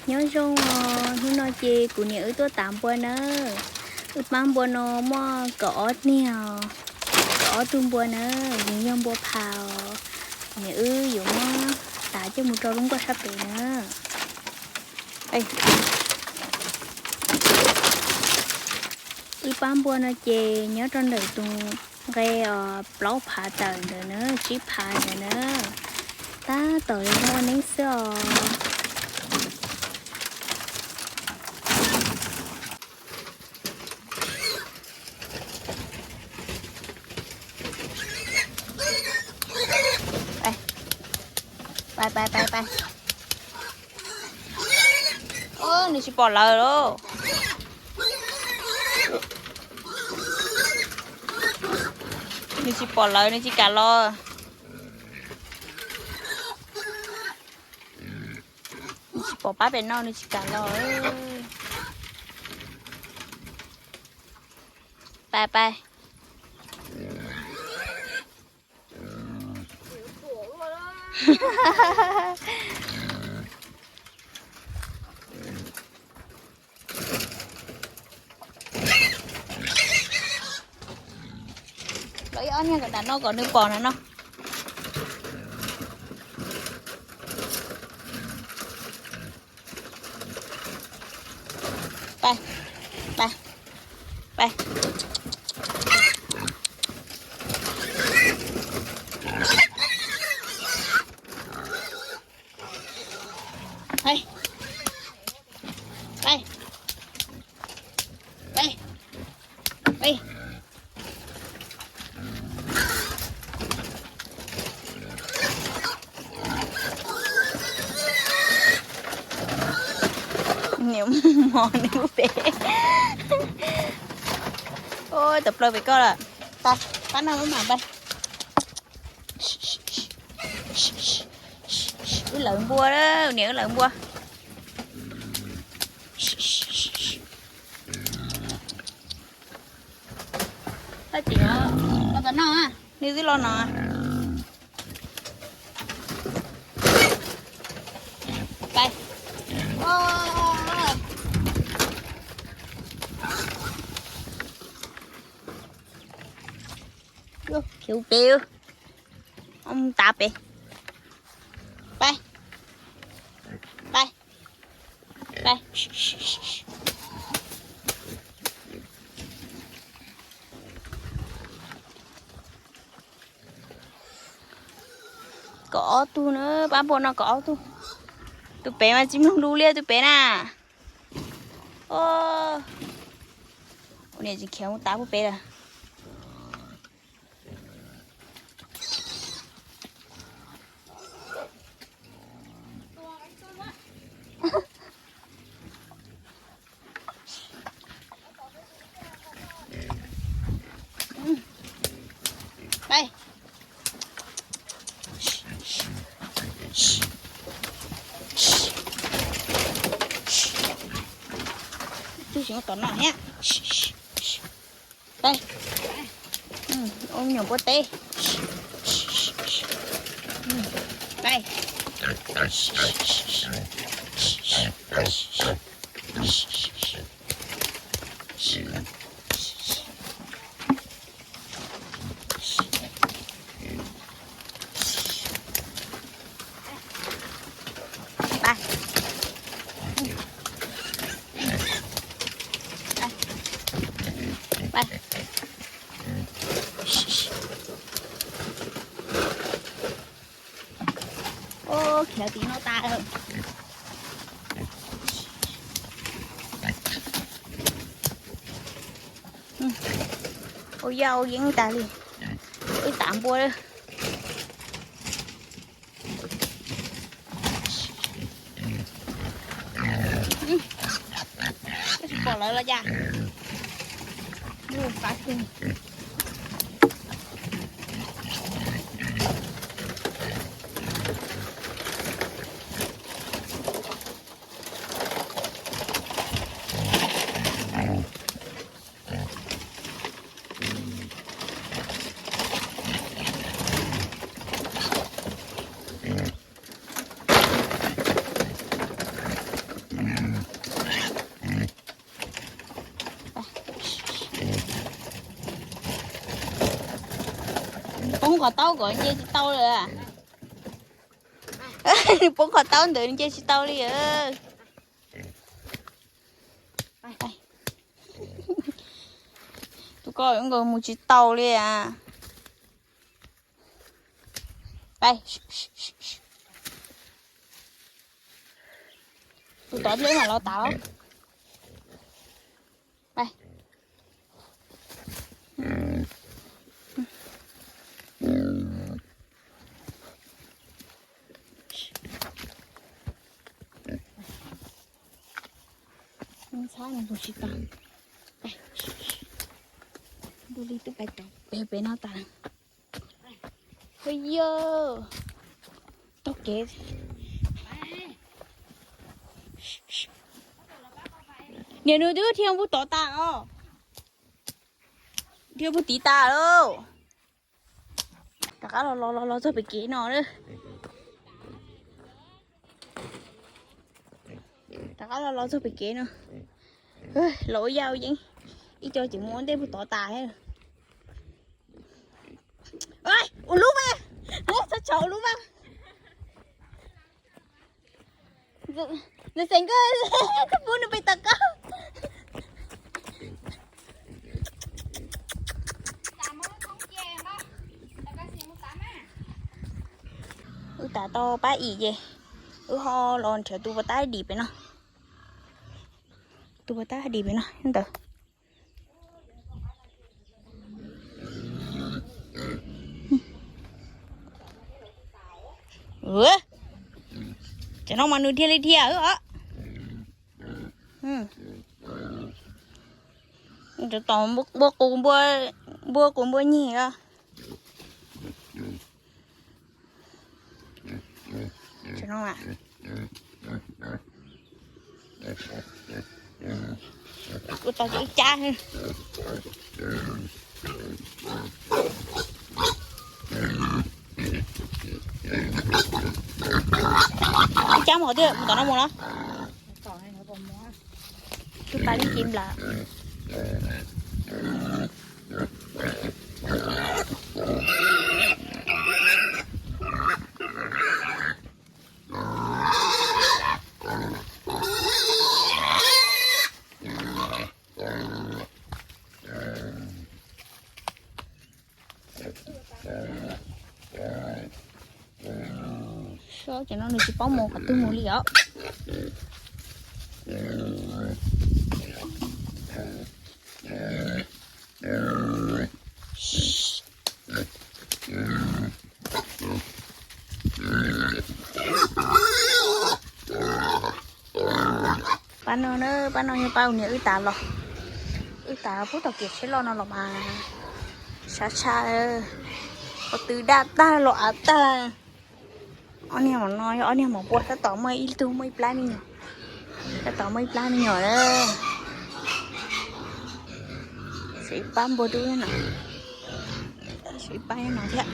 Nyob zoo os, hnub no ces kuv niam wb tuaj tav npua nawb. Wb pab npua no muaj kaum ob niag os, kaum ob tug npua nawb, nws yog npua pha os. Kuv niam wb yuav muab tav coj mus rau lub nkuaj sab pem nawb. Wb pab npua no ces nyob rau ntawm tus nqe os, plaub phav tawm ntawd na, tsib phav ntawd na. Tab tom zoo ua neeb xwb os. Pais, pais, pais, pais. Nws tsis pom lawv lauj. Nws tsis pom lawv, nws tsis kam los. Nws tsis pom pab pem no, nws tsis kam los. Pais, pais. Los ib ob niag kom nram no kom nws pom na no. Pais, pais, pais. Pais, pais, pais. Niam mos nws pem. Ua tawm plaws pem koj lawm. Pab, pab no mam pais. Wb lawv npua, niam wb lawv npua. Los tom no, nws twb los no. Pais. Khiav pem, mus tav pem. Pais, pais, pais. Kaum ob tug na, pab npua no kaum ob tug. Tus pem mas tsis mloog lus li tus pem na. Ua niam tsis khiav mus tav pub pem lawm. Pais. Tus tseem tom no thiab. Pais. Ua me nyuam npua teb. Pais. Pais. Pais. Ua khiav tim no tas lawm. Ua yaj ua yeeb tas li. Wb tav npua lawm. Tsis pom lawv los cas. Lub qab kug. Poob qhov taub kom nce tsis tau li. Nws poob qhov taub ntawd nws nce tsis tau li. Tus ko nkaus mus tsis tau li. Tus tod thiab mam los tas. Ntxhab nws mus tsis tau. Ntu li twb pais tod pem pem no tas. Hu yog tog kev. Niam nws twb dhia pug tod tas os. Dhia pug tid tas lauj. Rov qab los los los los txog pem kev no. Rov qab los los txog pem kev no. Los ua yaj ua yeeb, ib co ces mus ua ntej pug tod tas. Ua lub mas, txhob tsaus ua lub mas. Nws xeem nkauj, pub nws pem tom koj. Wb tas tau pab ib ces wb ho los nrhiav tus puas tab dim pem no. Tus puas tab dim pem no ntawd. Cov no mas nws dhia li dhia os. Tom npua qus npua nyeg os. Ua tau cov ib cab. Ib cab mus qhov twg, mus tom no mus los? Tus pas li ci nplawm. Sob cov no nws tsis paub mus qhov twg mus li os. Pab no na, pab no yog pab ua niam wb tas los, wb tas pub tom kev tsheb loj no los mas sab tshaj, qhov twg daj tag los av tag. Ob niag mom no yog ob niag mom npua, tab tom muaj ib tug muaj ib plab me nyuam, tab tom muaj ib plab me nyuam na. Tshuav ib pab npua dub no, tshuav ib pab no thiab.